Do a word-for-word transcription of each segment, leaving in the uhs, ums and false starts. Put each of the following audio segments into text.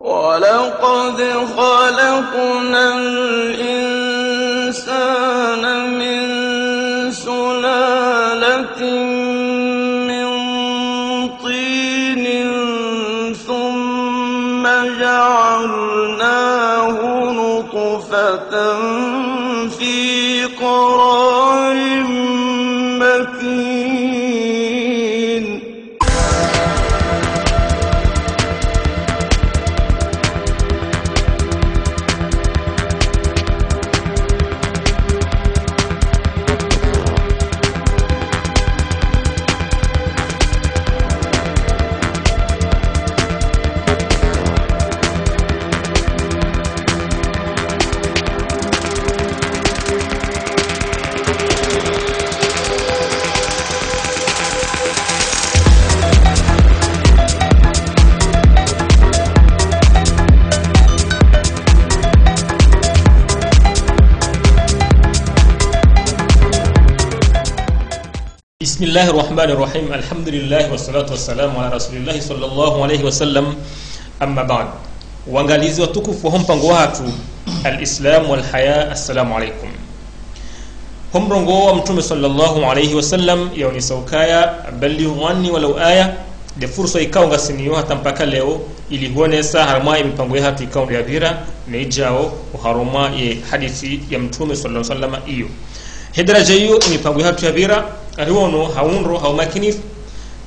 ولقد خلقنا الإنسان من سلالة من طين ثم جعلناه نطفة في قرار مكين. بسم الله الرحمن الرحيم. الحمد لله والصلاة والسلام على رسول الله صلى الله عليه وسلم. أما بعد. Waangalizi watukufu waho mpango wahatru, الإسلام والحياة، السلام عليكم. Ho mrongoo wa Mtrume صلى الله عليه وسلم yaonesa ukaya: بلغوا عني ولو آية. Nde fursa ikao ngasinayo hata mpaka leo, ili huonesa harumwa ye mipango yahatru ikao ndo yapvira, ne idjao, oharumwa ye hadisi ya Mtrume صلى الله عليه وسلم iyo. He daraja iyo, ye mipango yahatru yapvira, riwono ha undro, ha umakinifu,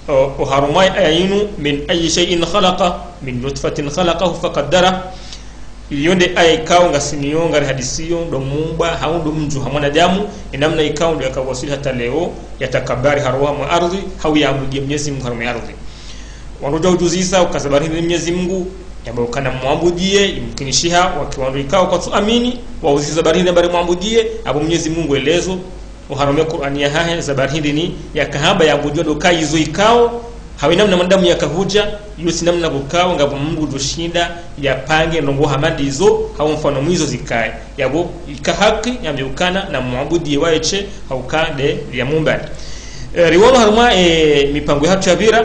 o, oharumwa ye aya inu: من أي شيء خلقه، من نطفة خلقه فقدره. Iyo nde aya ikao ngasinayo, ngarihadisiyo, ndo muumba, hau ndo mdjuha mwanadamu, ye namna ikao ndo yakawaswili hata leo, yatakabari harumwa ye ardhwi, hau yaabudiye Mnyezi Mungu harumwa ye ardhwi. Wandru wadja udjuzisa uka sababu hindri Mnyezi Mungu yamba ukana mwabudiye, imkinishiha, waki wandru ikao kwatsu amini, wauzisa sababu hindri yamba rimwabudiye, apvo Mnyezi Mungu ngwelezo, oharumwa ye Kur'ani yahahe, sababu hindri ni yakahamba yaabudiwa ndo ka izo ikao, hau ye namna mwanadamu yakahudja, iyo tsi namna kukao ngapvo Mungu udjoshinda yapange ndrongoo hama ndizo, hau mfano mwa izo zikaye. Yapvo ika haki, yambe ukana namwabudiye waye she, hauka nde yamumbani. E, riwono harumwa, e, mipango yahatru yapvira,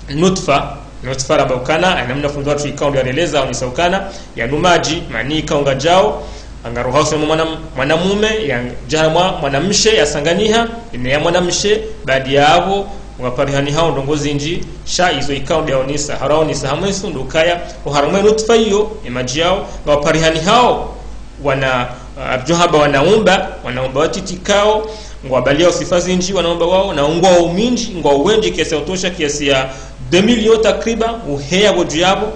nutfa, nutfa ramba ukana, e, namna fundi wahatru ikao ndo yareleza, yaonesa ukana, yanu madji, mani ikao ngayadjao, ngaroha usoni mwa mwana, mwanamume, yadja harumwa mwanamshe, yasanganiha, ine ya mwanamshe, baadi yapvo, ngwaparihanihao ndrongoo zindji, sha izo ikao ndo yaonesa, haraonesa ha mweso, ndo ukaya, oharumwa ye nutfa iyo, ye madji yao, ngwaparihanihao, wana, ah, ridjo hamba wanaumba, wanaumba watiti ikao, ngwabaliyao sifa zindji, wanaumba wao, na ngwao mindji, ngwao wendji kiasi ya utosha, kiasi ya deux millions takriban, uheya pvo dju yapvo,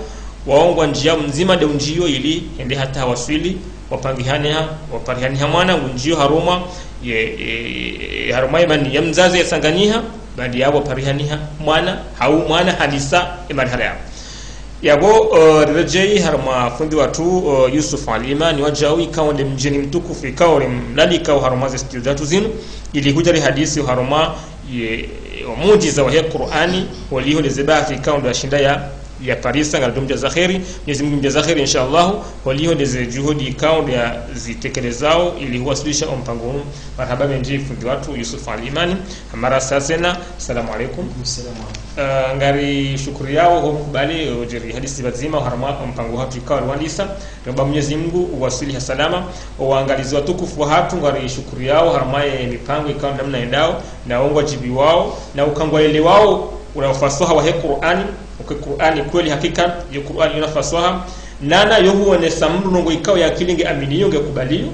wao ngwandjiyao mdzima nde undjiyo ili, hende hata hawaswili, wapangihaniha, waparihaniha mwana, ngundjiyo harumwa, ye, ye, ye, harumwa ye mani ya mdzadze yasanganiha, baadi yapvo waparihaniha mwana, hau mwana halisa, ye marhala yapvo. Yapvo, eh, riredjeyi harumwa fundi wahatru, eh, Yusuf Ali Imani wadjau ikao nde mdjeni mtukufu ikao rimlalika oharumwa ze studio zahatru zinu, ili hudja rihadisi oharumwa ye, ye mujiza wahe Kur'ani, holiho nde ze bahthi ikao ndo yashinda ya, yaparisa, ngaridjo mdjaza kheri, Mnyezi Mungu mdjaza kheri, insha Allahu, holiho nde ze juhudi ikao ndo yazitekelezao, ili huwaswilisha ompango unu. Marahaba mendji fundi wahatru, Yusuf Ali Imani, hamara sasena, salamu alaikum. Salamu alaikum. Eh, ngarishukuriyao ho mkubali, eh, udje rihadisi pvadzima, harumwa mpango wahatru ikao riwandisa. Riomba Mnyezi Mungu uwaswiliha salama. Owaangalizi watukufu wahatru ngarishukuriyao, harumwa ye mipango ikao namna yendao, na wo ngwadjibiwao, na uka ngwaelewao, una ufasaha wahe Kur'ani, uka Kur'ani kweli hakika, ye Kur'ani yina ufasaha, nana yo huonesa mndru ndrongoo ikao ye akili nge aminiyo nge kubaliyo,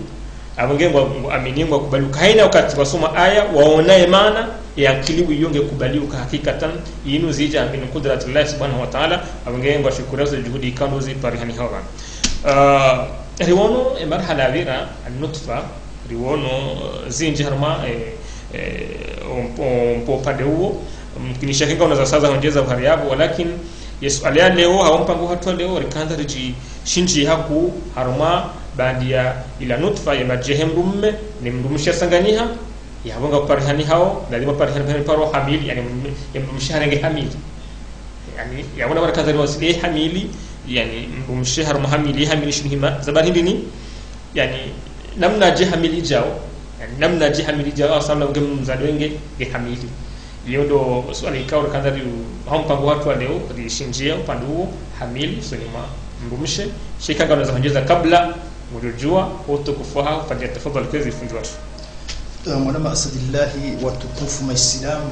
apvo nge ngwa, ngwa amini ngwa kubali. Uka haina wakati wasoma aya, waona ye maana, ye akili wiyo nge kubali uka hakikatan, yinu zidja min qudratillahi subhanahu wa ta'ala, apvo nge ngwashukuru ze juhudi ikao ndo ziparihanihao pvanu. Ah, riwono, e marhala yapvira, an-nutfa, riwono, eh, zindji harumwa, eh, eh, om-, om-, ompo upande uwo, mkinisha kinga una za saza hondjeza uhari yapvo, walakin, ye suala ya leo, hau mpango wahatru wa leo, rikandza ridjishindji haku harumwa baadi ya ila nutfa ya madji yahe mdrume ne mdrumshe yasanganiha, yapvo ngaparihanihao, lazima parihanihao paro hamili, yaani mdrume, ye mdrumshe harenge hamili. Yaani, yapvo na marakaza riwasili hamili, yaani mdrumshe harumwa hamili, hamili shinu hima, sababu hindri ni, yaani, namnadje hamili idjao, yaani, namnadje hamili idjao, hau sababu nge mdzadze nge, nge hamili. Iyo ndo suala ikao rikandza ri, hau mpango wahatru wa leo, rishindjie upande uwo, hamili, usoni mwa mdrumshe, sha eka ngaweza hwendjeza kabla, mdjodjuwa, utukufu wahaho, falyatafadhal, kwezi fundi watru. Eh, mwanama Asadillahi, watukufu Maislamu,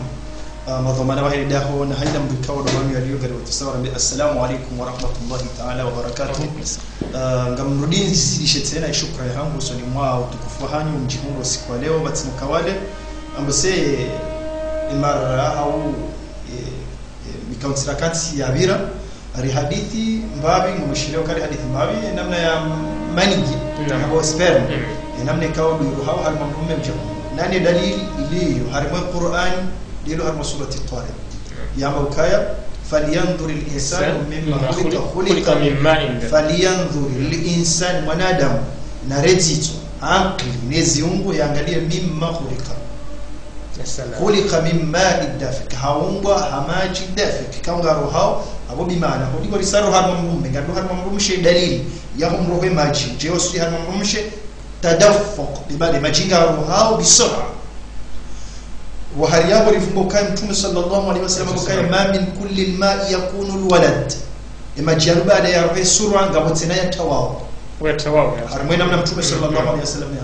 eh, madhwamana wahe le daho, na hayina mdru ikao ndo wanu yaliyo ngari watsaha, warambe, "Assalamu alaikum wa rahmatullahi ta'ala wa barakatuh." Eh, ngamrudi nizidishe tsena ye shukra yahangu, usoni mwa utukufu wahanyu, mdjihundro siku wa leo, pvatsina kawale, ambose, eh, imara hau, eh, eh, mikao ntsira kantsi yapvira, hari hadisi mbapvi, ngomwishiliyo kari hadisi mbapvi, namna ya manidji, Naam. hau sperme, Mm. eh, namna ikao ndo irohao harimwa mdrume mdja. Nane dalili iliyo harimwa Qur'an, iliyo harimwa surati Tariq. Yamba ukaya, "Falyanzuri linsanu mimma khuliqa, khuliqa min ma'in." Falyanzuri linsanu, mwanadamu, na redzitso, ankili, ne ziungo, yangaliye mimma khuliqa. Ya salam. Khuliqa min ma'in dafiq. Haumbwa ha madji dafiq. Ikao ngarohao, apvo bimaana, hodi ngarisaroha harimwa mdrume, ngaroha harimwa mdrumshe dalili, yaho mroho ye madji, dje wasuli harimwa mdrumshe, tadaffuq, bimaana madji ngarohao bisur'a. Wa hari yapvo rivumbuwa ukaya Mtrume sallallahu alaihi wasallam ukaya, "Ma min kulli al-ma'i yakunu al-walad." Ye madji yanu baada yarohe sur'a, ngapvo tsena yatawao. Yatawao, ya. Harimwa ye namna Mtrume sallallahu alaihi wasallam ya.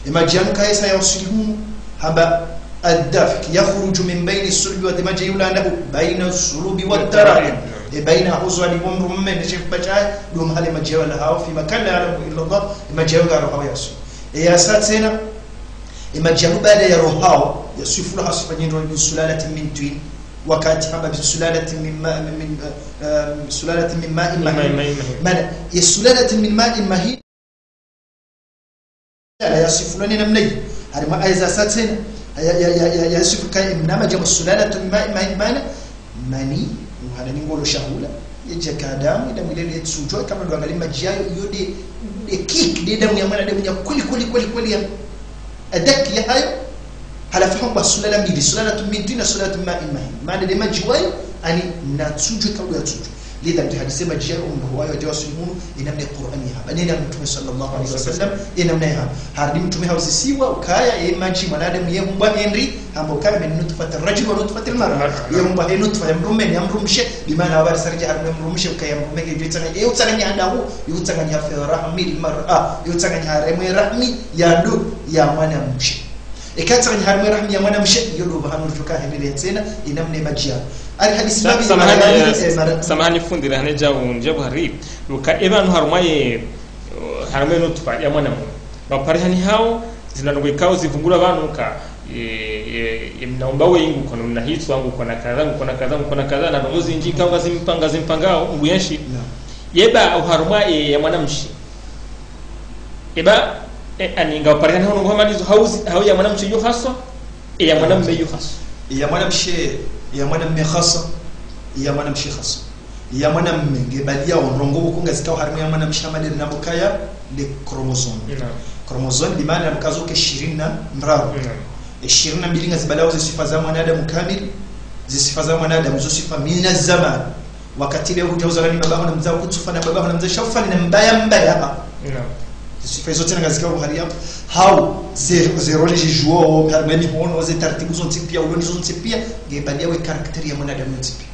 Ye madji yanu kayesa yawasuli hunu, hamba ad-dafiq, yakhruju min bayni sulbi wa, ye madji yulanda hu, bayna sulbi wa tara'ib. Ye bayna ho zwa ni mdrume, ne shefu bacha, ndo mahala ye madji yalahao, fi makan la ya'lamu illa Allah, ye madji yanu ngarohao yasuli. Ye yasa tsena, ye madji yanu baada yarohao, yaswifulwa ha swifa nyindji, "Min sulalatin min tin." Wakati hamba, "Min sulalatin min ma-, min, min, eh, eh, sulalatin min ma'in mahin." Ma'in mahin. Maana, ye sulalatin min ma'in mahin, yaswifulwa ne namna yi. Harimwa aya zasa tsena, ya, ya, ya, ya, yaswifu ukaya ye namna madji ya sulalatin min ma'in mahin, maana, mani, uhana ni ngolo shahula, yedja ka damu, ye damu ile ile yetsudjwa, ikao ndo ngari madji yayo, iyo nde, nde kick, nde damu ya mwanadamu ya kweli, kweli, kweli, kweli ya, adaki yahayo, halafu hamba sulala mbili, sulalatun min tin na sulalatun min ma'in mahin. Maana nde madji wayo, ani natsudjwe kabla yatsudjwe. Lidha mdru hadise madji yayo, omroho wayo, yadje wasuli hunu, ye namna ye Qur'ani yahamba. Ne namna Mtrume sallallahu alaihi wasallam, ye namna yahamba. Harudi Mtrume hauzisiwa, ukaya, ye madji mwanadamu yehumbwa hindri, hamba ukaya, "Min nutfati rajul wa nutfati al-mar'a." Mar'a. Yehumbwa he nutfa ya mdrume, ya mdrumshe, bimaana habari saridja harimwa ye mdrumshe, ukaya mdrume ngedjo tsanganya, ye utsanganya handahu, ye utsanganya fi rahmi al-mar'a, ye utsanganya harimwa ye rahmi ya ndo, ya mwanamshe. Eka tsanganya harimwa ye rahmi ya mwanamshe, iyo ndo pvahanu ridjo ka hemele tsena, ye namna ye madji yanu. Ari hadisi Sa-, mbapvi, samahani, mara, eh, eh, mara. Samahani fundi, rahane djau, ndjabu hari. Luka eba nu harumwa ye, harumwa ye nutfa ya mwanamume. Bapari hani hao, zina ndrongoo ikao zivungulwa pvanu ka, ye, ye, ye mna umba we ingu, kono mna hitswa, ngu kona kadha, ngu kona kadha, ngu kona kadha, na ndrongoo zindji ikao ngazimpanga, zimpangao, ngu yenshi. Naam. Yeba, oharumwa, eh, ya mwanamshe. Eba, eh, ani ngapvo pvahanu hunu nguhamanizo hauzi, hau ya mwanamshe yo haswa, eh, ya mwanamme yo haswa. Ya mwanamshe, ya mwanamme haswa, ya mwanamshe haswa. Ya mwanamme nge bali ya ndrongoo pvoko ngazikao harimwa ya mwanamshe hama nde rinambo ukaya, les chromosomes. Naam. Chromosomes, bimaana mkazo ke ishirini na mraru. Naam. Ishirini na mbili ngazibalao ze swifa za mwanadamu kamili, ze swifa za mwanadamu, zo swifa mina zaman. Wakati leo hudja uzalani babaho na mdzao kutsufa na babaho na mdzao shaufa na mbaya mbaya ha. Naam. Ze swifa izo tsena ngazikao hari yapvo. Hau, ze, ze rôle zidjuwao, harimwa ye mihono, ze taratibu zontsi pia, uloni zontsi pia, nge bali ya we caractère ya mwanadamu yontsi pia.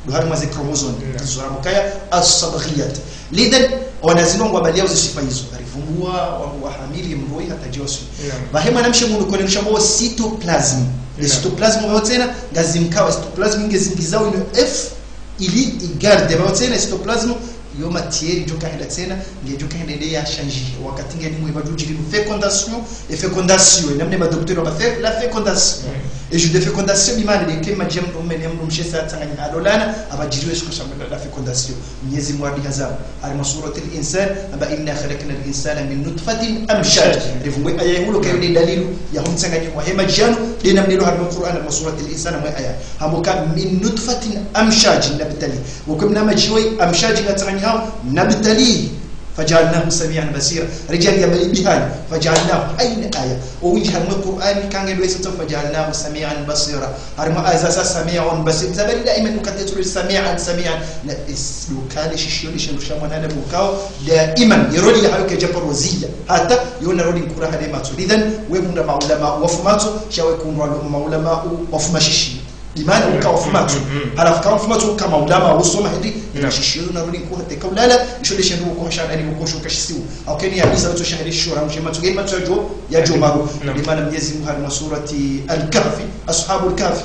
Ndo harimwa ze chromosomes, Naam. zo rambo ukaya as-sabghiyat. Lidhan, wana zinu ngwabaliao ze swifa izo. Harivumbuwa, wa, wahamili, mroi, hata djiwasu. Naam. Pvahe mwanamshe munu kone lushambo cytoplasme. Le Naam. Cytoplasme pvao tsena, ngazimkao, cytoplasme ngezingizao inu F, ili igarde pvao tsena cytoplasme, yo matière idjo kahenda tsena, ngedjo kahenda nde ya change. Wakati ngeni mwe pvadjudjiri fécondation, e fécondation, e namna ma docteur wamba fé-, la fécondation. Mm. E jour de fécondation, bimaana nde ke madji ya mdrume ne mdrumshe sa tsanganya halolana, apvadjiriwe shiko sha la fécondation. Mwenyezi Mungu hadi hazamba. Harimwa Suratul Insan, amba, "Inna khalaqnal insana min nutfatin amshaj." Amshaj. Rivumbuwe aya yahulo kayo nde dalilu ya humtsanganyo wa he madji yanu, nde namna ilo harimwa Qur'an, harimwa Suratul Insan, mwe aya. Hambo ka min nutfatin amshaj nabtali. Wokwe mna madji woyi, amshaj ngatsanganyihao, nabtali. Faja'alnahu sami'an basira. Ridjaliya bali bihani. Faja'alnahu, hayina aya. Owindji harimwa Qur'an, kange ndo isa tsa faja'alnahu sami'an basira. Harimwa aya zasa sami'un basir. Zabari daiman ukate tsuru sami'an, sami'an. Na is-, lukale shishiyo lishe lusha mwanadamu ukao. Daiman, ye rôle yahayo kedja paro ziya. Hata, yo na rôle nkuu ha le matso. Lidhan, we hundra maulama wafu matso, sha we hundra lo-, maulama u-, wafu mashishiyo. Bimaana uka wafu matso. Halafu ka wafu matso uka maulama usoma hindri, ina shishiyo na rudi nkuha teka ulala, isho nde shendru uko hasha nani uko shuka shisiwu. Au keni ya bisa matso shahiri shora, mshe matso, keni matso ya djo, ya djo maru. Bimaana Mwenyezi Mungu harimwa surati Al-Kahfi, Ashabul Kahfi.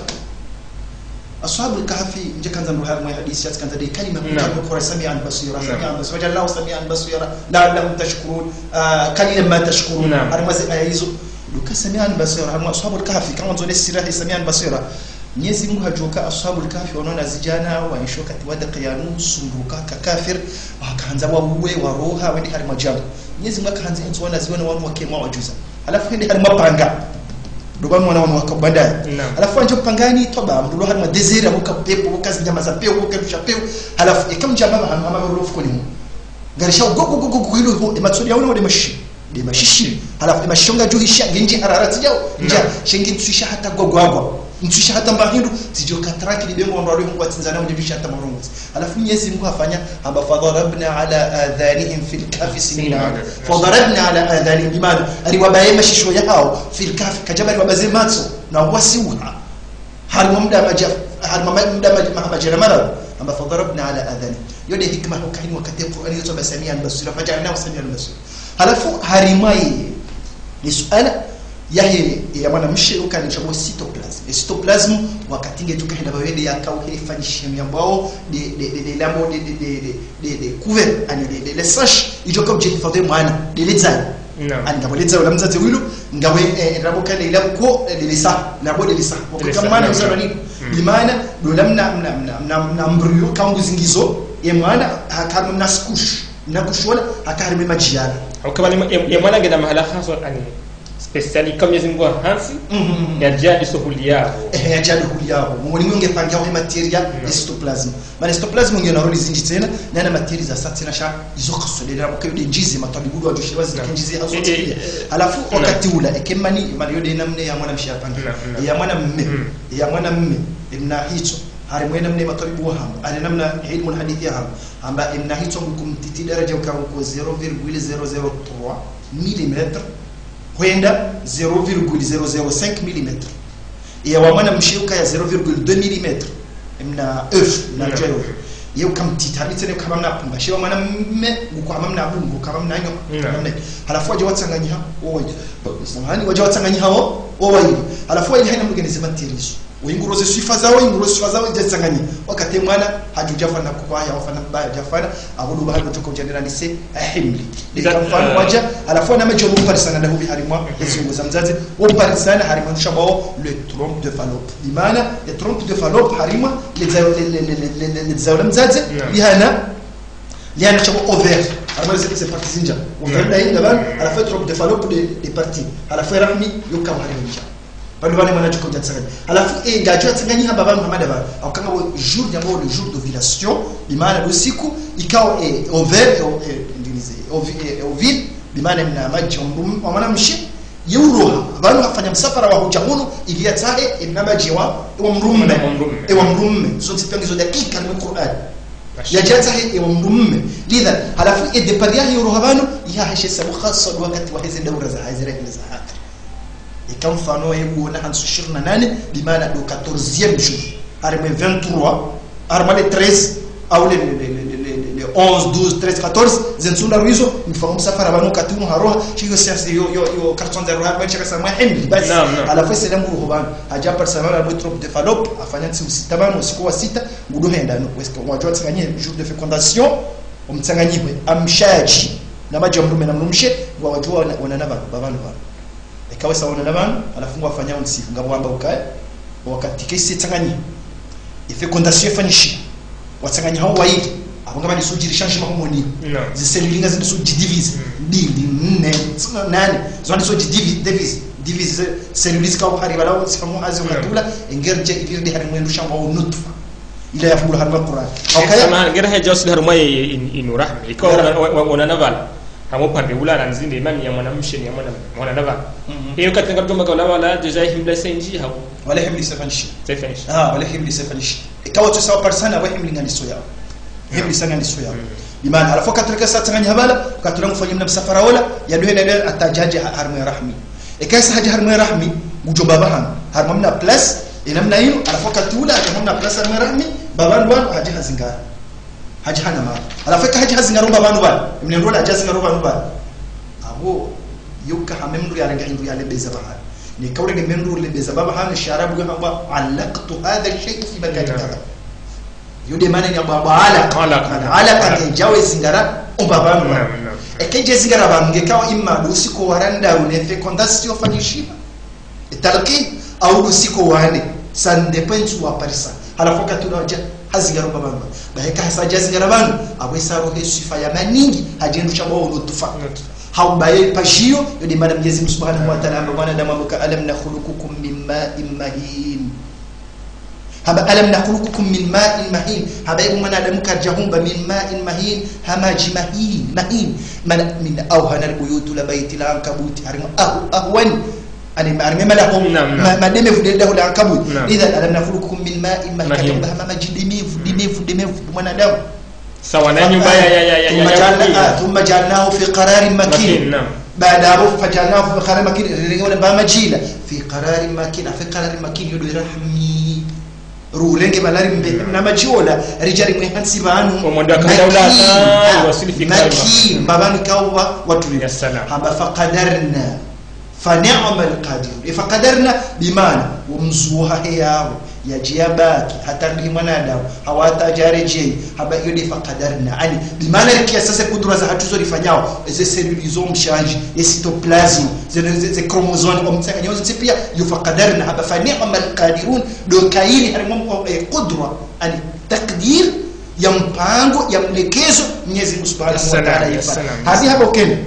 Ashabul Kahfi, nje kandza ndo harimwa hadisi, yatsi kandza nde kalima, kandza ndo kora Sami'an Basira, Sami'an Basira, wajallahu Sami'an Basira, la'allakum tashkurun, ah, qalilan ma tashkurun. Harimwa ze aya izo. Nduka Sami'an Basira, harimwa Ashabul Kahfi, kama ndzo ne sira he Sami'an Basira. Mwenyezi Mungu hadjuwa ka Ashabul Kahfi wanu wana zijana, waenshi wakati wa daqiyanu, sumbuka ka kafir, wakahandza wauwe, waroha, wende harimwa djambo. Mwenyezi Mungu akahandza hentsu wana ziwana wanu wake mwa wajuza. Halafu hende harimwa panga. Ndo ba mwana wanu waka bandaya. Halafu wandjo pangani, toba, mdru lo harimwa désert, abuka pepo, abuka zinyama za pewu, abuka ndru sha pewu. Halafu, eka mdjamba hama, hama mdru lo fukoni mu. Ngarisha go, go, go, go, go, ilo ho, e matsoli ya una wade mashi. Nde mashishi. Halafu, e mashonga djuhisha, ngendji harara tsi djao. Ndja, shengi ntsuisha hata gwagwagwa. Ntsuisha hata mba hindru, tsidjo ka tranquille, be ngo wandru wale Mungu watsindzana, mdje djuisha hata marongozi. Halafu Mwenyezi Mungu hafanya, hamba, فضربنا على آذانهم في الكهف سنين عددا. فضربنا على آذانهم, bimaana, ari wabaye mashisho yahawo, في الكهف, kadjamba ari wabaze matso, na wasiwuha. Harimwa mda madja, harimwa ma-, mda madja, ma-, madjana mararu. Hamba فضربنا على آذانهم. Yo nde hikima hukahini wakati Qur'ani yoto ba سميعا بصيرا, فجعلناه سميعا بصيرا. Halafu harimwa ye, ni suala, yahe, ya mwanamshe uka ni shabo cytoplasme. E cytoplasme, wakati nge tuka henda ba wende ya kau he fanyishe miyambwao, nde, nde, nde, nde lambo, nde, nde, nde, nde, nde, nde couvert, ani nde, nde, nde sash, idjo ka udje hifadhwi mwana, nde le dzayo. Ani ngapvo le dzayo la mdzadze wilo, ngapvo, eh, ndrabo ka nde ila ko, eh, nde le sa, ndrabo nde le sa. Wakati mwana mzalwa nini? Bimaana, ndo la mna, mna, mna, mna, mna embryo, kangu zingizo, ye mwana, haka mna couche, mna couche ola, haka harimwa madji yala. Au kama ni mwa-, ye, ye mwana ngena mahala haswa ani, spécial, kama Mwenyezi Mungu hantsi, ya djadi so huli yaho. Eh, ya djadi huli yaho. Mwoni mwenye pangia wa materia, cytoplasme. Mana cytoplasme ngiyo na rôle zindji tsena, na na materia za sa tsena sha, izo kasolera, kwa hiyo nde ndjizi, matwabibu ndo wadjo shiriwa zindji ndjizi, hazo tsena. Halafu, wakati ula, eke mani, mani yo nde namna ya mwanamshe ya pangia. Ya mwanamme, ya mwanamme, emna hitso. Harimwa namna matwabibu wa hamba, ani namna ilmu hadisi ya hamba. Hamba emna hitso nguku mtiti daraja uka nguku zéro virgule zéro zéro trois millimètres. Hwenda zéro virgule zéro zéro cinq millimètres. Iya wa mwanamshe ukaya zéro virgule deux millimètres. Emna œuf, na djayo. Ye uka mtiti, harimwa tsena uka hamna pumba. She wa mwanamme, nguku hamna bungu, uka hamna nyo. Halafu wadja watsanganyiha, owayi. Samahani, wadja watsanganyiha o, owayi. Halafu wayi haina mgeni zema terizo. Wayinguroze swifa zawo, wayinguroze swifa zawo, idja tsanganye. Wakati mwana, hadju djafana kukwaya, wafana mbaya djafana, abudu bahari mtoko djanera nise, ahimli. Nde ka mfano wadja, halafu wana madji wo parisana na hubi harimwa, ezungu za mdzadze, wo parisana harimwa nusha bawo, le trompe de Fallope. Bimaana, le trompe de Fallope harimwa, le dzayo, le, le dzayo la mdzadze, lihana, lihana shabo ovaire. Harimwa ze, ze parti zindja. Ovaire nda inda bana, halafu trompe de Fallope de, de parti. Halafu rahmi, yo kawa harimwa ndja. Pvanu pvanu mwana djuka udja tsanganya. Halafu, e, ngadjo tsanganya hamba pvanu hamada pvanu. Au kanga wo jour, nyamba wo le jour d'ovulation, bimaana lo siku, ikao, e, ovaire, e, o, e, ndinize, ovi-, e, ovule, bimaana mna madji wa mdru-, wa mwanamshe, ye uroha. Pvanu hafanya msafara wa hudja hunu, ili yatsahe, e, mna madji wa, wa mdrume. Wa mdrume. E, wa mdrume. Zontsi pia ngizo dakika ni Qur'an. Yadja yatsahe, e, wa mdrume. Lidha, halafu, e, départ yahe uroha pvanu, iha hashe sabu khaswa wakati wa heze daura za, heze rehla za haka. Eka mfano ye uona hantsu ishirini na nane, bimaana ndo quatorzième jour. Harimwa vingt-trois, harimwa le treize, au le, le, le onze, douze, treize, quatorze, ze ntsu ndraru izo, mfano msafara pvanu wakati unu haroha, shiyo science yo, yo, yo, carton za roha, harimwa shaka sa mwa himli, basi. Naam, naam. Halafu ese lambu roho pvanu, hadja parisa pvanu harimwa trompe de Fallope, hafanya ntsihu sita pvanu, usiku wa sita, ngudo henda, no, weska, wadjo watsanganye, jour de fécondation, omtsanganyihwe, amshaji, na madji wa mdrume na mdrumshe, ngwadjo wana, wana na pvanu, pvanu, pvanu. Eka wesa wonana pvanu, halafu ngwafanya ontsi, ngapvo wamba ukaya, wakati kesi tsanganyi. E fécondation ifanyishiha. Watsanganyi hawo wayili. Apvo ngapvani sojiri changement homoni. Ze cellules ngazini sojidivise. Mbili, nne, tsina, nane. Zo ngazini sojidivise. Divise ze cellules zikao hari pvala ontsi hamu hazi wakati ula. Engeri dje iviri nde hari mwendo shangwa wo nutfa. Ila ya fungula harimwa Qur'an. Au kaya? Sama, ngera hedja usuli harimwa ye, ye, in-, inu rahmi. Ika wa, wa, wa, wonana pvala. Hamo pande ula na ndzinde imani ya mwanamshe ni ya mwana, mwanana pvala. Iyo katenga mdjomba ka ula pvala, déjà himli senji hao. Wala himli sefanshi. Sefanshi. Ah, wala himli sefanshi. Ika watu sawa parisana, wa himli nganiso yao. Himli sa nganiso yao. Imani, halafu wakati ula kesa tsanganyi hapvala, wakati ula ngufanya mna msafara ola, ya duhe na duhe, hata hadja ha-, harimwa rahmi. Eka sa hadja harimwa rahmi, ngudjo baba hanu. Harimwa mna place, Ye namna inu, halafu wakati ula, hadja hamna plasa mwerami, mbapvanu pvanu, hadja hazingara. Hadja hana mara. Halafu eka hadja hazingara mbapvanu pvanu. Mnendro la hadja hazingara mbapvanu pvanu. Apvo, yoka hama mndru yarenga hindru yalembeza pvahanu. Neka urenge mndru ulembeza pvahanu, shiarabu yahamba, "علقت هذا الشيء في مكان كذا." Yo nde maana ya baba alaka. Alaka. Alaka nge djawe zingara, mbapvanu pvanu. Naam, naam. Eke dje zingara pvanu nge kawa imma ndo usiku wa randaru ne fécondation yafanyishiha. Talqin, au ndo usiku wa nne, ça dépend wa parisa. Halafu wakati ula hadja, hazingara mbapvanu. Ba heka hasa hadja zingara pvanu, apvo isa rohe swifa ya maningi, hadja ndru sha bo nutfa. Nutfa. Hau ba ye pajiyo, yo nde maana Mwenyezi Mungu Subhanahu wa Ta'ala, hamba mwanadamu hamba ka, "ألم نخلقكم من ماء مهين." Hamba, "ألم نخلقكم من ماء مهين." Hamba, "Ye mwanadamu karidja humba من ماء مهين." Ha madji mahin, mahin. Mana, "من أوهن البيوت لبيت العنكبوت." Harimwa ahu-, ahwan. Ani, harimwa malaho, naam, naam, ma-, mademe vude daho la ankabut. Naam. Idhan, "ألم نخلقكم من ماء مهين." Mahin. Karidja humba hama madji demevu, demevu, demevu, mwanadamu. Sawa na nyumba ya, ya, ya, ya, ثم ya, جعلنا-, ya. Ah, "ثم جعلناه في قرار مكين." Makin, naam. Baada apvo, "فجعلناه في قرار مكين", rirenge wala mba madji la. "في قرار مكين", ah, "في قرار مكين", yo ndo rahmi. Rurenge pvala rimbe, naam, na madji ola, ridja rimwe hantsi pvanu. Omwando wa kabla ula makin, hata, ah, iwasili fi makin, kalima. Mbapvanu kawa watuli. Ya salam. Hamba فقدرنا فنعم القادرون. E فقدرنا, bimaana, wo mzuha he yawo, yadje yabaki, hata ndi mwanadamu, hau hata djaredjei, hamba yo nde فقدرنا. Ani, bimaana rikia sasa kudura zahatru zo rifanyao, eze cellule zo mshandji, ye cytoplasme, ze, ze, ze chromosome, omtsanganyo zontsi pia, yo فقدرنا, hamba فنعم القادرون, ndo kairi harimwa, eh, kudura, ani, takdir, ya mpango, ya mlekezo, Mwenyezi Mungu Subhanahu wa Ta'ala. Ya salam, ya salam. Hadi hamba ukene.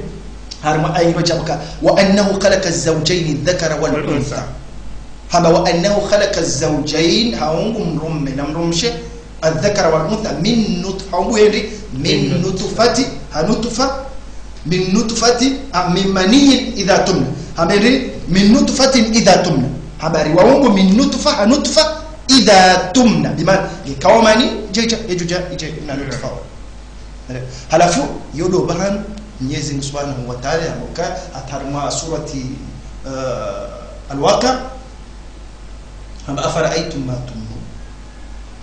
Harimwa aya ilo djamka, "وأنه خلق الزوجين الذكر والأنثى." Hamba, "وأنه خلق الزوجين", haumbu mdrume na mdrumshe, "الذكر والأنثى من نطفة", haumbu hindri, "من نطفة", ha nutfa, "من نطفة", ah, "من مني إذا تمنى". Hamba hindri, "من نطفة إذا تمنى". Hamba riwaumbu "من نطفة", ha nutfa, "إذا تمنى". Bimaana, ikawa mani, dje, dje, dje, dje, dje, na nutfa. Halafu, yo ndo pvahanu, Mwenyezi Mungu Subhanahu wa Ta'ala, hamba ka, hata harimwa surati, eh, Al-Waqi'a, hamba, "أفرأيتم ما تمنون."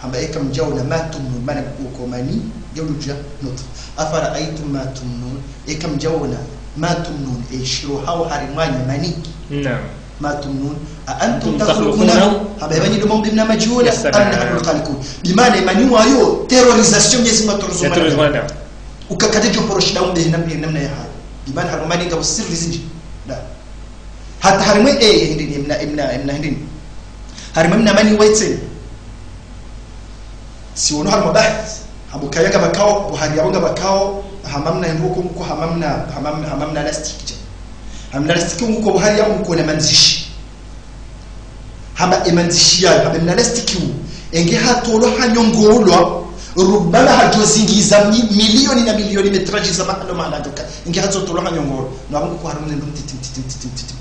Hamba, "Eka mdjaona ما تمنون", mana uko mani, yo ndo dja nutfa. "أفرأيتم ما تمنون", eka mdjaona ما تمنون, e shiro hawo harimwa nyi maniki. Naam. "ما تمنون أأنتم تخلقونه". Hamba, "Ewanyi ndo mwaumba mna madji ola, ya salam, أم نحن الخالقون". Bimaana, emani wayo, terrorisation Mwenyezi Mungu atorozwa. Ya terrorisation mwanadamu. Ukakate djo poroshi daumbe namna, namna ya hayo. Bimaana, harimwa mani ngapvo siri zindji. Da. Hata harimwa, eh, hindri, emna, emna, emna hindri. Harimwa mna mani waitse. Si wono harimwa bahthi. Hamba ukaya ngapvakao, buhari yapvo ngapvakao, hama mna hindru ko mko hama mna, hama mna, hama mna lastiki dja. Hama mna lastiki ungu ko buhari yapvo mko na mandzishi. Hamba emandzishi yayo, hamba emna lastiki u. Enge hatolwa hanyongolwa, rubama hadjo zingiza mi-, milioni na milioni métrage za mahalo mahala djoka. Enge hatolwa hanyongolwa. Na mungu kwa harimwa ndu mtiti, mtiti, mtiti.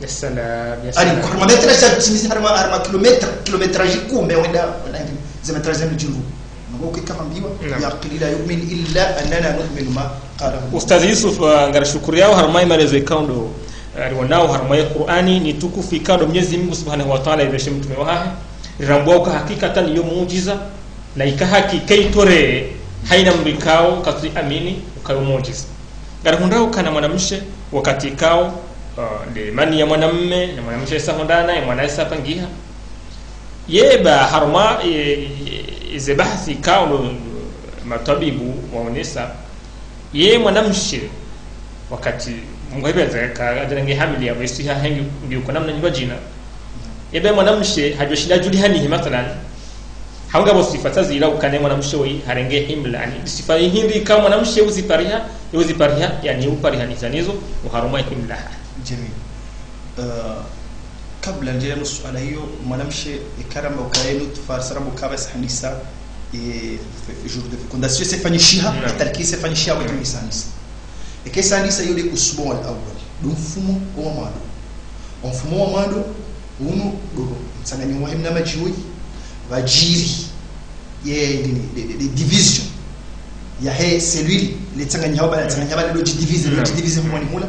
Ya salam, ya salam. Ani, kwa harimwa métrage ya timizi harimwa, harimwa kilomètre, kilométrage kume wenda, wenda ngi, ze métrage za mdjingu. Ngo kika hambiwa, naam, ya akili لا يؤمن إلا أننا نؤمن ما قاله. Ustadh Yusuf, ah, ngarishukuriyao harimwa ye maelezo ikao ndo, ah, riwonao harimwa ye Qur'ani ni tukufu ikao ndo Mwenyezi Mungu Subhanahu wa Ta'ala yepveshe mtrume wahahe. Rirambua uka hakikatan yo muujiza, na ika hakika itore haina mdru ikao katsu amini uka yo muujiza. Ngarihundrao ukana mwanamshe wakati ikao, ah, nde mani ya mwanamme, na mwanamshe isa hondana, ye mwana isa pangiha. Ye ba harumwa, e, e, ze bahthi ikao no, no, matwabibu waonesa. Ye mwanamshe wakati Mungu hapvendza ka, adjanange hamili ya mwesi ha hengi ngiuko namna nyumba djina. Ye ba mwanamshe hadjoshinda djuli hanihi mathalan. Hau ngapvo swifa tsa zila ukana ye mwanamshe woyi harenge himla. Ani, swifa hindri ikao mwanamshe uzipariha, uzipariha, yani upariha niza nizo, oharumwa himla. Jamil. Eh, kabla ndjele no suala iyo, mwanamshe, eka ramba ukaya nutfa, sa ramba ukaya isa handisa, e, fe-, jour de fécondation isa fanyishiha, naam, e talqin isa fanyishiha, naam, wakati isa handisa. Eka isa handisa iyo nde usbu'ul awwal, ndo mfumo wa mwando. Omfumo wa mwando, unu, ndo mtsanganyo wahe mna madji woyi, pvadjiri, ye, nini, de, de, de division yahe cellule, le tsanganyiha pvala, tsanganyiha pvala, ndo djidivize, ndo, naam, djidivize mfumoni mula.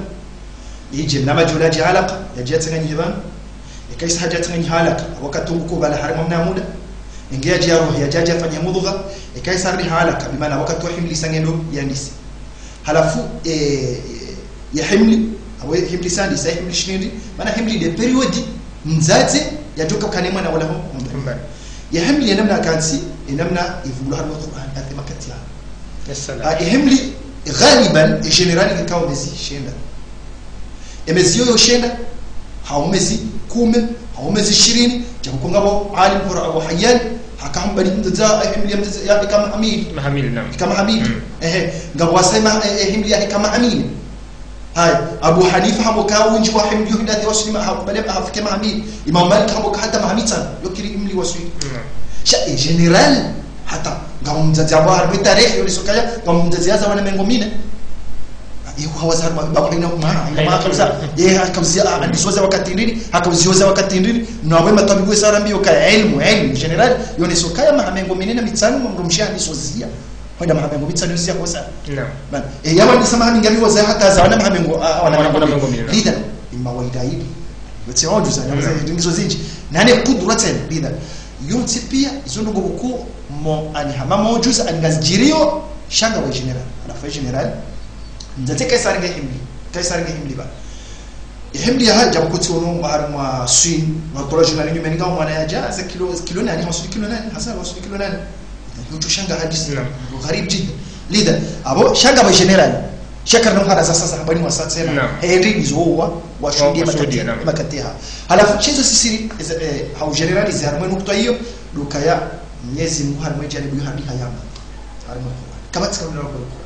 Idje mna madji ola yadje alaqa, yadje yatsanganyihe pvanu. Ikaisa hadja tsanganya halaka, wakati nguko bala harimwa mna muda, inge yadja roho, yadja yadja fanya mudugha, ikaisa hari halaka, bimaana wakati wa himli sa ngendo yandisi. Halafu, eh, ya himli, awe himli sa ndisa, ya himli shirindri, mana himli nde période, mdzadze, yadjoka kane mwana wala ho, mbali. Mbali. Ya himli ya namna kantsi, ya namna ivungulo harimwa Qur'an, ate makati ya. Yes, salam. Ah, ya himli, ghaliban, en général, ikao mezi shenda. Emezi yoyo shenda, hau mezi kume, hau mezi shirini, djabu ko ngapvo alim hora Abu Hayyan, haka hamba ni mdzadze, eh, himli ya mdzadze, ya hika mahamili. Mahamili, naam. Hika mahamili. Mm. Ehe, ngapvo wasa ema, eh, eh, himli ya hika mahamili. Haya, Abu Hanifa hamba ka wendji wa himli yo hinda te wasuli ma, hakubali hafike mahamili. Imam Malik hamba ka hata mahamitsanu, yo kiri himli wasuli. Naam. Sha, en général, hata, ngapvo mdzadze amba harimwa tarehi, yo niso kaya, ngapvo mdzadze yaza wana mengo mine. Ye, hawaza harimwa, ba, haina, ma, haina, ma, hakauza, ye, hakauzi, a, andisoza wakati ndrini, hakauzioza wakati ndrini, no awe matwabibu wesa warambiyo kaya ilmu, ilmu, général, yo niso kaya maha mengo mine na mitsanu, mdrumshe andisozia. Hwenda maha mengo mitsanu yozia kosa. Naam. Bana, e, yawa ndisa maha mingavi waza hata za wana maha mengo, a, wana mengo mine. Lidha, ima waida ili. Wetse ojuza, na waza ndingizo zindji. Nane kudura tsena, lidha. Yontsi pia, izo ndrongoo buku, mo, ani hama mo ojuza, ani ngazidjiriyo, sha ngapvo général. Halafu général, mdzadze kaisa ringe himli. Kaisa ringe himli ba. Himli ya hadja mkutsi ono harimwa Swin, wa tola journal nyumeni ngapvo mwana yadja, za kilo, kilo nane, hasuli kilo nane, hasa hasuli kilo nane. Yo tsu sha nga hadisi. Naam. Gharib jiddan. Lidha, abo, sha ngapvo général. Sha karina hara za sasa habari mwa sa tsena. Naam. Heri izo wa, wa shuhudia, wa shuhudia, makati, naam, makati ha. Halafu, shezo sisiri, eza, eh, hau général izi harimwa nukta iyo, ndo ukaya Mnyezi Mungu harimwa janibu yo hadi hayama. Harimwa Qur'an. Kama tsika mna Qur'an.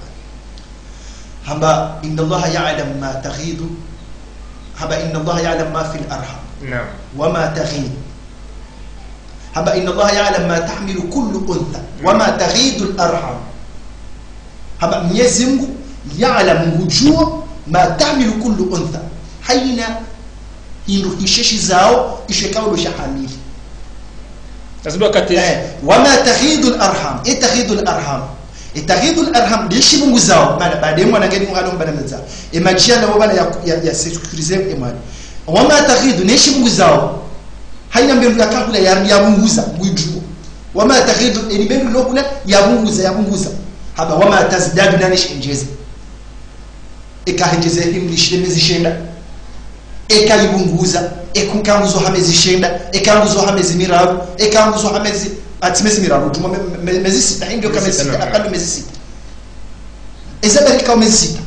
Hamba, إن الله يعلم ما تغيض. Hamba, إن الله يعلم ما في الأرحام. Naam. وما تغيض. Hamba, إن الله يعلم ما تحمل كل أنثى. وما تغيض الأرحام. Hamba, Mnyezi Mungu, يعلم, ngudjuo, ما تحمل كل أنثى. Haina hindru hisheshizao, isho ikao ndo sha hamili. Lazima wakati. Eh, وما تغيض الأرحام. E تغيض الأرحام. E تغيض الأرحام, nde shipvunguzao, mana baada ye mwana ngeni muhalo mbana meza. E madjana wo bana ya, ya, ya sécuriser e mwana. وما تغيض, ne shipvunguzao. Haina mbendru yakahula ya, yapvunguza, ngwidjuo. وما تغيض, eni mbendru lokula, yapvunguza, yapvunguza. Hamba وما تزداد, na ne shendjeza. Eka hendjeza himli shile mezi shenda. Eka ipvunguza, eka ngu zo ha mezi shenda, eka ngu zo ha mezi miraru, eka ngu zo ha mezi, atsi mezi miraru, tuma me, me, mezi sita, hindri yo ka mezi sita, naam, aqallu mezi sita. Eza barika mezi sita.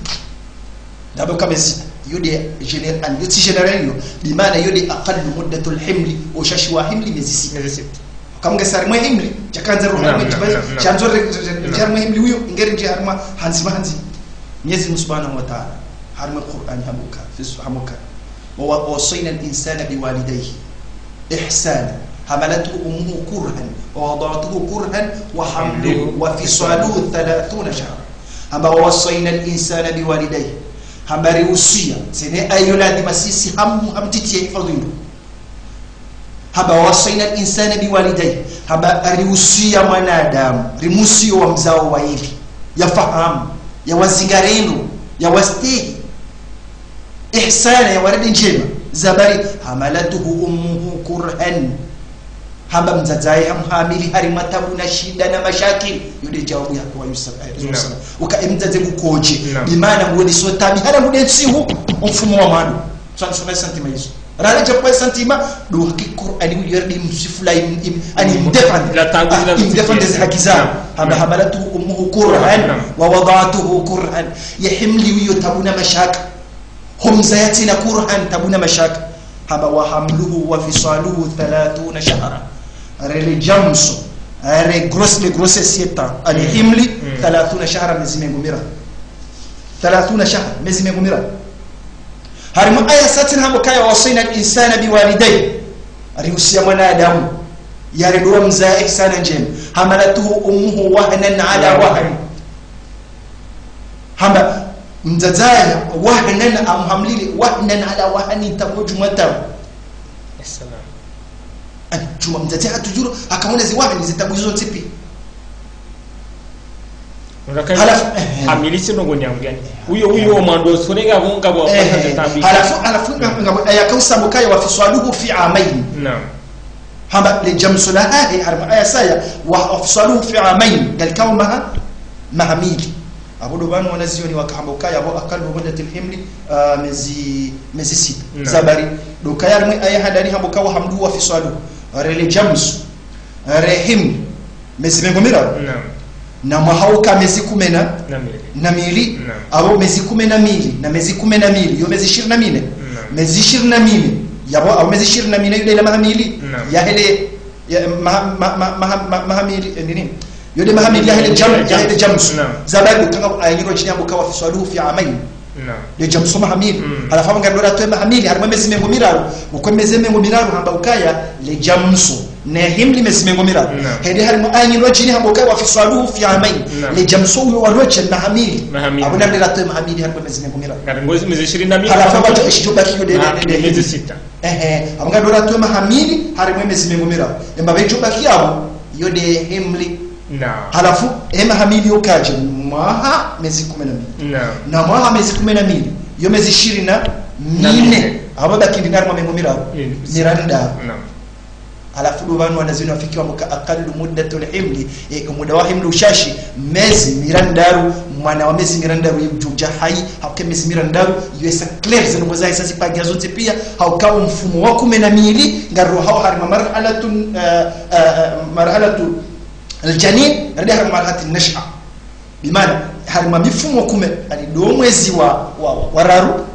Ndapvo ka mezi sita. Yo nde général, yo tsi général yo. Bimaana yo nde aqallu muddatul himli, oshashi wa himli mezi sita. Mezi sita. Kamunga sari mwe himli, shakandza roho, naam, mwe, naam, naam, naam, shandzo re, re, re, naam, harimwa himli uyo, ngeri ndje harimwa handzima, handzima. Mnyezi Mungu Subhanahu wa Ta'ala, harimwa Qur'an hamuka, fis-, hamuka. ووصينا الإنسان بوالديه إحسانا حملته أمه كرها ووضعته كرها وحمله وفصاله ثلاثون شهرا. Hamba ووصينا الإنسان بوالديه. Hamba riusia, tsena ayo ladhima sisi ham-, hamtitiye hifadhwi ndo. Hamba ووصينا الإنسان بوالديه. Hamba riusia mwanadamu, rimusia wamzao waili, yafahamu, yawazingare ndo, yawastehi. إحسانا, yawarende ndjema, zabari, حملته أمه كرها. Hamba mdzadze wahe hamhamili harimwa tabu na shida na mashakil. Yo nde jawabu ya kwa Yusuf, eh, naam, Yusuf. Uka emdzadze ngukodje. Naam. Bimaana ngwoniso tabu, hata ngu nde ntsihu, o mfumo wa mwando. Tswa nisoma santima izo. Rale dja kwa santima, ndo haki Qur'ani uyo yardi msifula im, im, ani, mm, mdefende. La tangu, ah, la imdefende, tangu, ze haki za. Naam. Hamba, naam, حملته أمه كرها, naam, ووضعته كرها. Ye himli uyo tabu na mashaka. Homza yatsina كرها, tabu na mashaka. Hamba, وحمله وفصاله ثلاثون شهرا. Rele jamso. Rele grosse, le grossesse yeta. Ani, mm, himli, mm, ثلاثون شهرا, mezi mengo miraru. ثلاثون شهرا, mezi mengo miraru. Harimwa aya satini hamba kaya ووصينا الإنسان بوالديه. Riusia mwanadamu. Yarende wamzaya ihsana ndjema. حملته أمه وهنا على وهن. Hamba, mdzadze wahe, وهنا, amhamlile, وهنا على وهن, tabu djuu mwa tabu. Assalam. Ani, djuu mwa mdzadze hatru djuu, hakaona zi wahani, zi tabu izo zontsi pia. Halafu, eh, eh. Hamili tsi ndrongo nyangu, yani. Uyo, uyo, eh, mwando usone ngapvo, ngapvo, eh, eh, tambi. Halafu, halafu, nga-, ngapvo, eh, yakausa mukaya wa fiswaluhu fi amaini. Naam. Hamba le jamsu lahahe, harimwa aya saya, wa, wa fiswaluhu fi amaini. Ngalikao maha, maha mili. Apvo ndo pvanu wanazioni wakahamba ukaya, apvo aqallu muddatil himli, ah, mezi, mezi sita. Naam. Zabari, ndo ukaya harimwa aya handani hamba ukaya wa hamlu wa fiswaluhu. Rele jamsu. Rehim, mezi mengo miraru. Naam. Na mwaha uka mezi kume na, na mili. Na mili. Naam. Apvo mezi kume na mili, na mezi kume na mili, yo mezi ishirini na mine. Naam. Mezi ishirini na mine, yapvo, apvo mezi ishirini na mine, yo nde la maha mili. Naam. Yahele, ya, maha, ma-, ma-, maha, ma-, maha mili, eh, nini? Yo nde maha mili, yahele jam-, yahele jamsu. Naam. Zabari, ukanga, ayanyiro chini yambo ukaya wa fiswaluhu fi amaini. Naam. Nde jamsu maha mili. Mm. Halafu hamba ngari ndo ratowe maha mili, harimwa mezi mengo miraru. Ukwe mezi mengo miraru hamba ukaya, le jamsu. Ne himli mezi mengo miraru. Naam. Hende harimwa aya nyingine hamba ukaya wa fiswaluhu fi amaini. Naam. Le jamsu uyo wa roche maha mili. Maha mili. Apvo nde ratowe maha mili harimwa mezi mengo miraru. Ngari ngozi mezi ishirini na mine. Halafu apvo ndo ishi djo baki yo nde, nde, nde, nde mezi sita. Ehe, apvo ngari ndo ratowe maha mili harimwa mezi mengo miraru. Emba pvo djo baki apvo, yo nde himli. Naam. Halafu, e maha mili yo kaje, mwaha mezi kume na mili. Naam. Na mwaha mezi kume na mili, yo mezi ishirini na mine. Na mine. Apvo baki ndini harimwa mengo miraru. Mm. Mirandaru. Naam. Halafu ndo pvanu wanazioni wafikiwa mukaya aqallu muddatul himli, e, muda wa himli ushashi, mezi mirandaru, mwana wa mezi mirandaru ye mdjo udja hayi, hauka mezi mirandaru, yo esa clair, ze ndrongo zahe sa zipangiha zontsi pia, hauka mfumo wa kume na mili, ngari rohao harimwa marhalatun, eh, eh, eh, marhalatu Aljanin, rende harimwa marhalati nasha. Bimaana, harimwa mifumo kume, yani ndo mwezi wa, wa, wa, wa raru,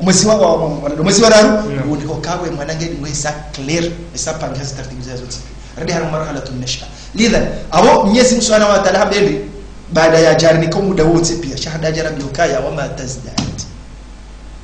mwezi wa, wa, wa, wa, ndo mwezi wa raru, naam, undi hokawe mwana ngeni mwezi clair, esa pangiha ze taratibu zahe zontsi. Rende harimwa marhalatu nasha. Lidhan, apvo Mwenyezi Mungu Subhanahu wa Ta'ala hamba ende, baada ya jari nika muda wontsi pia, sha handa jari hamba ukaya, wa ma tazdad.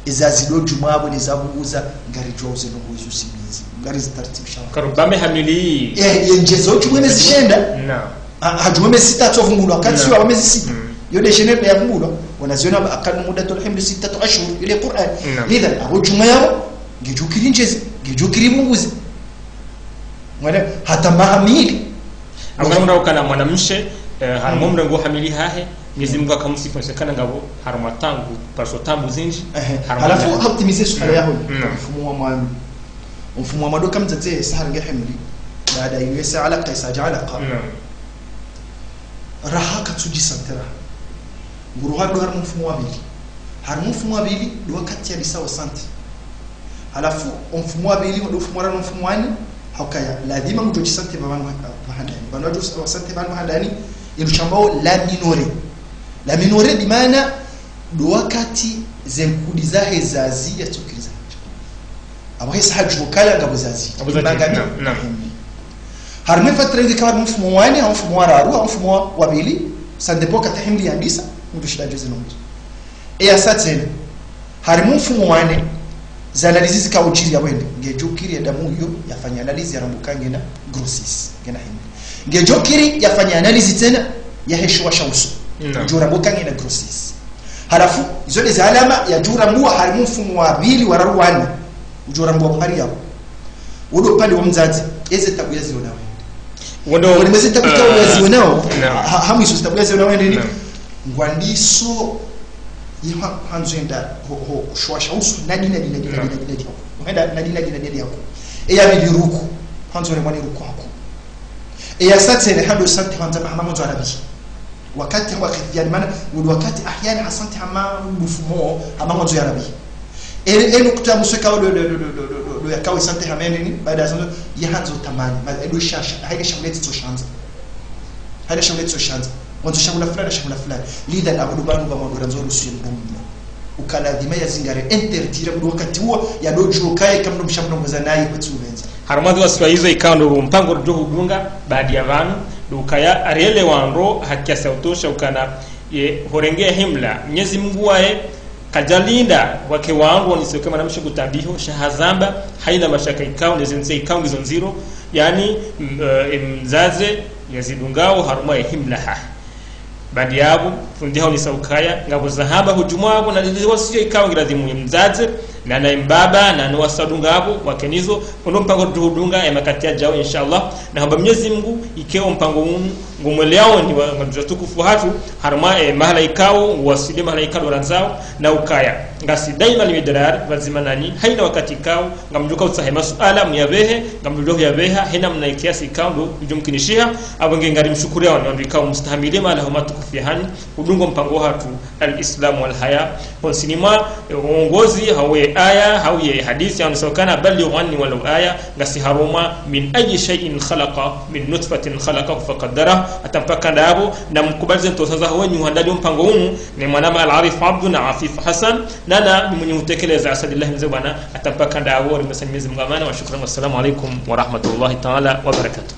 Eza zido djumwa apvo ne za pvunguza, ngari djuwa uze ndrongo izo si mezi. Ngari zitartibisha. Karubame hamili. Eh, ye ndjeza udjumwa mezi shenda. Naam. Ha, ha djumwa mezi sita tso pvungulwa. Wakati wa mezi sita. Mm. Yo nde shenda ya pvungulwa. Wanazioni aqallu muddatul himli sittatu ashhur. Yo nde Qur'an. Naam. Lidhan, apvo djumwa yapvo, ngedjo kiri ndjeza, ngedjo kiri pvunguza. Mwana, hata maha mili. Apvo ngamdjo ukana mwanamshe, eh, harimwa mrengo hamili hahe, Mwenyezi Mungu akamsifu nse kana ngapvo, harimwa taabu, pvwaso taabu zindji, ehe, harimwa halafu na hautimize suala yaho. Mm. Mfumo wa mwando. Mfumo wa mwando kamdzadze sa harenga himli. Baada yo esa alaka, esa dja alaka. Mm. Raha katsudji sentir raha. Nguroha ndo harimwa mfumo wa pvili. Harimwa mfumo wa pvili, ndo wakati yalisa wa sentir. Halafu, o mfumo wa pvili, ndo mfumo wa raru, mfumo wa nne, haukaya, lazima ngudjo dji sentir pvanu, pvanu handani. Pvanu wadjo wa sentir pvanu handani, inu shambao l'aménorrhée. L'aménorrhée, bimaana, ndo wakati ze nkudi zahe zazi yatsukiri zahe. Apvo hesa hadjuwa ukaya ngapvo zazi. Ngapvo zazi, mangami. Naam, naam. Harimwa fatara yili ka harimwa mfumo wa nne, hau mfumo wa raru, hau mfumo wa, wa pvili, ça dépend kata himli yandisa, mdru shinda djuwa ze ndrongo. Eya sa tsena, harimwa mfumo wa nne, ze analyse zika udjiri ya wende, ngedjo kiri ye damu iyo, yafanye analyse yarambwa uka ngena grossesse, ngena himli. Ngedjo kiri yafanye analyse tsena, yahe shiwa sha uso. Naam. Udjo rambwa uka ngena grossesse. Halafu, izo nde ze alama yadjo rambwa harimwa mfumo wa pvili, wa raru, wa nne. Udjo rambwa buhari yapvo. Wo ndo upande wa mdzadze, eze taabu yazionao. Wo ndo, wo ndo mwezi taabu, eh, taabu yazionao. Naam. Ha, ha mwiso ze taabu yazionao nde ni. Naam. Ngwandiso, ye ha, handzo yenda, ho, ho, shiwa sha uso, nadi, nadi, nadi, nadi, nadi, nadi, hako. Henda, nadi, nadi, nadi, nadi, hako. Eya pvili ruku, handzo ne mwani ruku hako. Eya sa tsena, hando sentir handza, hama ngondzo yarabi. Wakati hawa kidhi, yani maana, ndo wakati ahyana ha sentir hama mfumo, hama ngondzo yarabi. Ele, ele nukta musweka ndo, ndo, ndo yakawe sentir hama nde ni, baada ya sentir, ya handzo tamani, ma, ndo shasha, haile shahula tsi tso shandza. Haile shahula tsi tso shandza. Ngondzo shahula fulani, shahula fulani. Lidhan apvo ndo pvanu pvwa mwadora ndzo rusi mbumu. Uka lazima yazingare interdire mdru wakati uwo, yadodjuwa ukaya ika mdru mshe mrongoza naye kwetsi upvendza. Harumwa ze wasiwa izo ikao ndo mpango ridjo hudunga, baadhi ya pvanu, ndo ukaya arielewa ndro ha kiasi ya utosha ukana, ye, horenge himla, Mwenyezi Mungu waye, kadjalinda, wake wandru, wanise uke mwanamshe ngutambiho, sha hazamba, haina mashaka ikao, neze ntsi ikao ngizo ndziro, yani, m-, eh, mdzadze, yazidungao, harumwa ye himla hahe. Baadhi yapvo, fundi haonesa ukaya, ngapvo zahamba hudjumwa apvo na lile wasiyo ikao ngilazimu ye mdzadze, Na naye mbaba, na no wasadunga apvo, wakenizo, unu mpango ridjo udunga, ye makati yadjao, inshallah. Na hamba Mwenyezi Mungu, yike o mpango unu, ngomweleaoni wa, wa mdji mtukufu hatru, harumwa, eh, mahala yikao, waswili mahala yikao randzao, na ukaya. Ngasi daima limidrar, pvadzima nanyi, hayina wakati yikao, ngamdjo ka utsaha ye masuala, muyapvehe, ngamdjo yapveha, hena mna kiasi yikao, ndo, idjo mkinishiha, apvo nge ngari mshukuriaoni, wandru yikao mustahamili, mahala ho matukufu yahanyu, udungo mpango hatru, Al-Islam wal Haya. Honsini mwa, eh, uongozi, hau ye aya, hau ye hadisi, yanu sokana, ballighu anni walaw aya, ngasi harumwa, min ayyi shay'in khalaqa, min nutfatin khalaqahu faqaddara, hata mpaka ndapvo, na mkubali ze ntrosa zaho wenyu handali mpango unu, ni mwanama Al-Arif Abdu na Afif Hassan, nana ni mwenye utekeleza Asadillahi mze bwana, hata mpaka ndapvo, rimesani Mwenyezi Mungu amana, wa shukran, wassalamu alaikum wa rahmatullahi ta'ala wa barakatuh.